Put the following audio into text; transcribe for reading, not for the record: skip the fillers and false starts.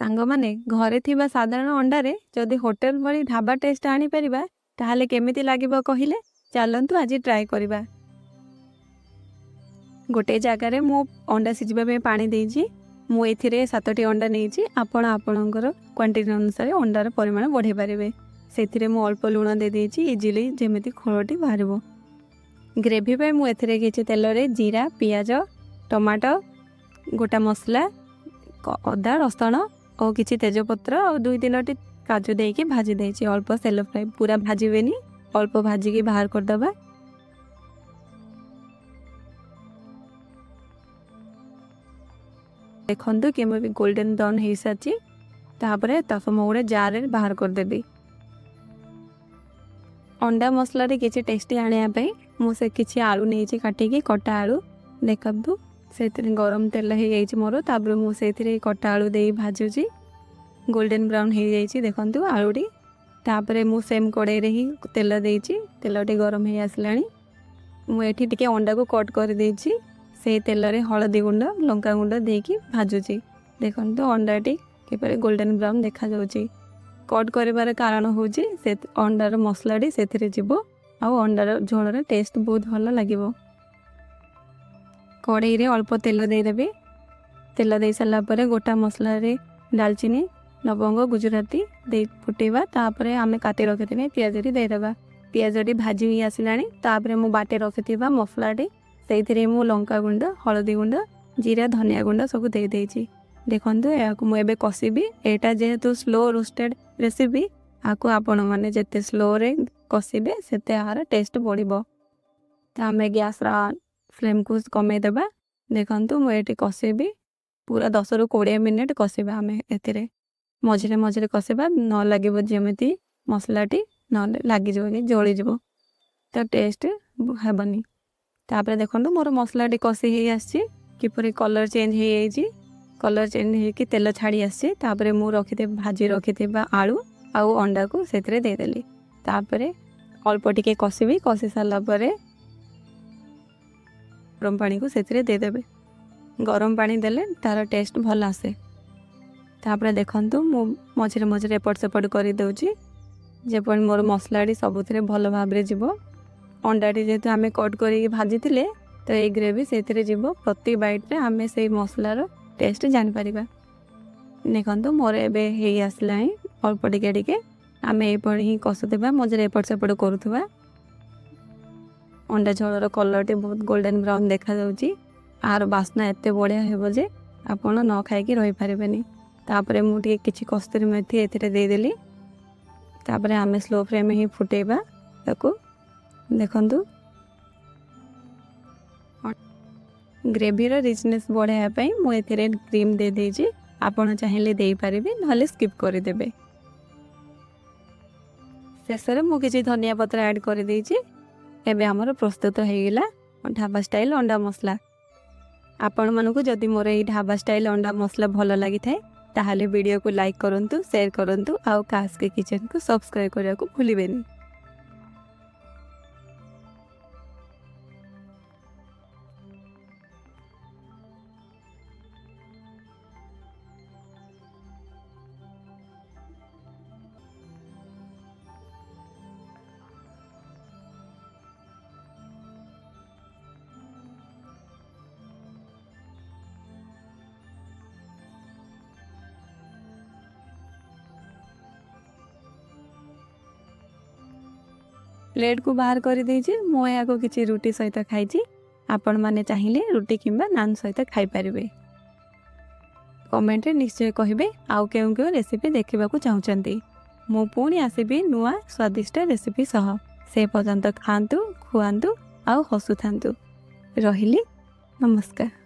ସାଙ୍ଗମାନେ, ଘରେ ଥିବା ସାଧାରଣ ଅଣ୍ଡାରେ ଯଦି ହୋଟେଲ ଭଳି ଢାବା ଟେଷ୍ଟ ଆଣିପାରିବା, ତାହେଲେ କେମିତି ଲାଗିବ କହିଲେ? ଚାଲନ୍ତୁ, ଆଜି ଟ୍ରାଏ କରିବା। ଗୋଟେ ଜାଗାରେ ମୁଁ ଅଣ୍ଡା ସିଝିବା ପାଇଁ ପାଣି ଦେଇଛି। ମୁଁ ଏଥିରେ ସାତଟି ଅଣ୍ଡା ନେଇଛି। ଆପଣ ଆପଣଙ୍କର କ୍ୱାଣ୍ଟିଟି ଅନୁସାରେ ଅଣ୍ଡାର ପରିମାଣ ବଢ଼ାଇ ପାରିବେ। ସେଥିରେ ମୁଁ ଅଳ୍ପ ଲୁଣ ଦେଇଦେଇଛି, ଇଜିଲି ଯେମିତି ଖୋଳଟି ବାହାରିବ। ଗ୍ରେଭି ପାଇଁ ମୁଁ ଏଥିରେ କିଛି ତେଲରେ ଜିରା, ପିଆଜ, ଟମାଟୋ, ଗୋଟା ମସଲା, ଅଦା, ରସୁଣ ଓ କିଛି ତେଜପତ୍ର ଆଉ ଦୁଇ ତିନୋଟି କାଜୁ ଦେଇକି ଭାଜି ଦେଇଛି। ଅଳ୍ପ ସେଲୋ ଫ୍ରାଏ, ପୁରା ଭାଜିବେନି, ଅଳ୍ପ ଭାଜିକି ବାହାର କରିଦେବା। ଦେଖନ୍ତୁ, କେମିତି ଗୋଲ୍ଡେନ୍ ବ୍ରାଉନ୍ ହେଇସାରିଛି। ତାପରେ ତାକୁ ମୁଁ ଗୋଟେ ଜାରରେ ବାହାର କରିଦେବି। ଅଣ୍ଡା ମସଲାରେ କିଛି ଟେଷ୍ଟି ଆଣିବା ପାଇଁ ମୁଁ ସେ କିଛି ଆଳୁ ନେଇଛି କାଟିକି, କଟା ଆଳୁ। ଦେଖନ୍ତୁ, ସେଥିରେ ଗରମ ତେଲ ହେଇଯାଇଛି ମୋର। ତାପରେ ମୁଁ ସେଇଥିରେ କଟା ଆଳୁ ଦେଇ ଭାଜୁଛି। ଗୋଲ୍ଡେନ୍ ବ୍ରାଉନ୍ ହେଇଯାଇଛି, ଦେଖନ୍ତୁ ଆଳୁଟି। ତାପରେ ମୁଁ ସେମ୍ କଡ଼େଇରେ ହିଁ ତେଲ ଦେଇଛି। ତେଲଟି ଗରମ ହେଇ ଆସିଲାଣି। ମୁଁ ଏଠି ଟିକେ ଅଣ୍ଡାକୁ କଟ୍ କରିଦେଇଛି। ସେଇ ତେଲରେ ହଳଦୀ ଗୁଣ୍ଡ, ଲଙ୍କା ଗୁଣ୍ଡ ଦେଇକି ଭାଜୁଛି। ଦେଖନ୍ତୁ, ଅଣ୍ଡାଟି କିପରି ଗୋଲ୍ଡେନ୍ ବ୍ରାଉନ୍ ଦେଖାଯାଉଛି। କଟ୍ କରିବାର କାରଣ ହେଉଛି, ସେ ଅଣ୍ଡାର ମସଲାଟି ସେଥିରେ ଯିବ ଆଉ ଅଣ୍ଡାର ଝୋଳର ଟେଷ୍ଟ ବହୁତ ଭଲ ଲାଗିବ। କଡ଼େଇରେ ଅଳ୍ପ ତେଲ ଦେଇଦେବି। ତେଲ ଦେଇ ସାରିଲା ପରେ ଗୋଟା ମସଲାରେ ଡାଲଚିନି, ଲବଙ୍ଗ, ଗୁଜୁରାତି ଦେଇ ଫୁଟେଇବା। ତାପରେ ଆମେ କାଟି ରଖିଥିବା ପିଆଜଟି ଦେଇଦେବା। ପିଆଜଟି ଭାଜି ହୋଇ ଆସିଲାଣି। ତାପରେ ମୁଁ ବାଟି ରଖିଥିବା ମସଲାଟି, ସେଇଥିରେ ମୁଁ ଲଙ୍କା ଗୁଣ୍ଡ, ହଳଦୀ ଗୁଣ୍ଡ, ଜିରା, ଧନିଆ ଗୁଣ୍ଡ ସବୁ ଦେଇଦେଇଛି। ଦେଖନ୍ତୁ, ଏହାକୁ ମୁଁ ଏବେ କଷିବି। ଏଇଟା ଯେହେତୁ ସ୍ଲୋ ରୋଷ୍ଟେଡ଼ ରେସିପି, ଆକୁ ଆପଣମାନେ ଯେତେ ସ୍ଲୋରେ କଷିବେ, ସେତେ ଏହାର ଟେଷ୍ଟ ବଢ଼ିବ। ତ ଆମେ ଗ୍ୟାସ୍ର ଫ୍ଲେମ୍କୁ କମେଇଦେବା। ଦେଖନ୍ତୁ, ମୁଁ ଏଇଠି କଷିବି। ପୁରା 10ରୁ 20 ମିନିଟ୍ କଷିବା ଆମେ। ଏଥିରେ ମଝିରେ ମଝିରେ କଷିବା, ନ ଲାଗିବ ଯେମିତି ମସଲାଟି, ନହେଲେ ଲାଗିଯିବ କି ଜଳିଯିବ, ତ ଟେଷ୍ଟ ହେବନି। ତାପରେ ଦେଖନ୍ତୁ, ମୋର ମସଲାଟି କଷି ହେଇ ଆସିଛି। କିପରି କଲର୍ ଚେଞ୍ଜ ହେଇଯାଇଛି। କଲର୍ ଚେଞ୍ଜ ହେଇକି ତେଲ ଛାଡ଼ି ଆସିଛି। ତାପରେ ମୁଁ ରଖିଥିବା, ଭାଜି ରଖିଥିବା ଆଳୁ ଆଉ ଅଣ୍ଡାକୁ ସେଥିରେ ଦେଇଦେଲି। ତାପରେ ଅଳ୍ପ ଟିକେ କଷିବି। କଷି ସାରିଲା ପରେ ଗରମ ପାଣିକୁ ସେଥିରେ ଦେଇଦେବେ। ଗରମ ପାଣି ଦେଲେ ତା'ର ଟେଷ୍ଟ ଭଲ ଆସେ। ତାପରେ ଦେଖନ୍ତୁ, ମୁଁ ମଝିରେ ମଝିରେ ଏପଟ ସେପଟ କରିଦେଉଛି, ଯେପରି ମୋର ମସଲାଟି ସବୁଥିରେ ଭଲ ଭାବରେ ଯିବ। ଅଣ୍ଡାଟି ଯେହେତୁ ଆମେ କଟ୍ କରିକି ଭାଜିଥିଲେ, ତ ଏଇ ଗ୍ରେଭି ସେଇଥିରେ ଯିବ। ପ୍ରତି ବାଇଟ୍ରେ ଆମେ ସେଇ ମସଲାର ଟେଷ୍ଟ ଜାଣିପାରିବା। ଦେଖନ୍ତୁ, ମୋର ଏବେ ହେଇ ଆସିଲାଣି ଅଳ୍ପ ଟିକେ ଟିକେ। ଆମେ ଏପରି ହିଁ କଷୁଥିବା, ମଝିରେ ଏପଟ ସେପଟ କରୁଥିବା। ଅଣ୍ଡା ଝୋଳର କଲର୍ଟି ବହୁତ ଗୋଲ୍ଡେନ୍ ବ୍ରାଉନ୍ ଦେଖାଯାଉଛି। ଆର ବାସ୍ନା ଏତେ ବଢ଼ିଆ ହେବ ଯେ ଆପଣ ନ ଖାଇକି ରହିପାରିବେନି। ତାପରେ ମୁଁ ଟିକେ କିଛି କସ୍ତୁରୀ ମେଥି ଏଥିରେ ଦେଇଦେଲି। ତାପରେ ଆମେ ସ୍ଲୋ ଫ୍ଲେମ୍ ହିଁ ଫୁଟେଇବା ତାକୁ। ଦେଖନ୍ତୁ, ଗ୍ରେଭିର ରିଚନେସ୍ ବଢ଼ାଇବା ପାଇଁ ମୁଁ ଏଥିରେ କ୍ରିମ୍ ଦେଇଦେଇଛି। ଆପଣ ଚାହିଁଲେ ଦେଇପାରିବେ, ନହେଲେ ସ୍କିପ୍ କରିଦେବେ। ଶେଷରେ ମୁଁ କିଛି ଧନିଆ ପତ୍ର ଆଡ଼୍ କରିଦେଇଛି। ଏବେ ଆମର ପ୍ରସ୍ତୁତ ହେଇଗଲା ଢାବା ଷ୍ଟାଇଲ୍ ଅଣ୍ଡା ମସଲା। ଆପଣମାନଙ୍କୁ ଯଦି ମୋର ଏଇ ଢାବା ଷ୍ଟାଇଲ୍ ଅଣ୍ଡା ମସଲା ଭଲ ଲାଗିଥାଏ, ତାହେଲେ ଭିଡ଼ିଓକୁ ଲାଇକ୍ କରନ୍ତୁ, ସେୟାର କରନ୍ତୁ ଆଉ କାସ୍କେ କିଚେନକୁ ସବସ୍କ୍ରାଇବ୍ କରିବାକୁ ଭୁଲିବେନି। ପ୍ଲେଟ୍କୁ ବାହାର କରିଦେଇଛି। ମୁଁ ଏହାକୁ କିଛି ରୁଟି ସହିତ ଖାଇଛି। ଆପଣମାନେ ଚାହିଁଲେ ରୁଟି କିମ୍ବା ନାନ୍ ସହିତ ଖାଇପାରିବେ। କମେଣ୍ଟରେ ନିଶ୍ଚୟ କହିବେ ଆଉ କେଉଁ କେଉଁ ରେସିପି ଦେଖିବାକୁ ଚାହୁଁଛନ୍ତି। ମୁଁ ପୁଣି ଆସିବି ନୂଆ ସ୍ୱାଦିଷ୍ଟ ରେସିପି ସହ। ସେ ପର୍ଯ୍ୟନ୍ତ ଖାଆନ୍ତୁ, ଖୁଆନ୍ତୁ ଆଉ ହସୁଥାନ୍ତୁ। ରହିଲି, ନମସ୍କାର।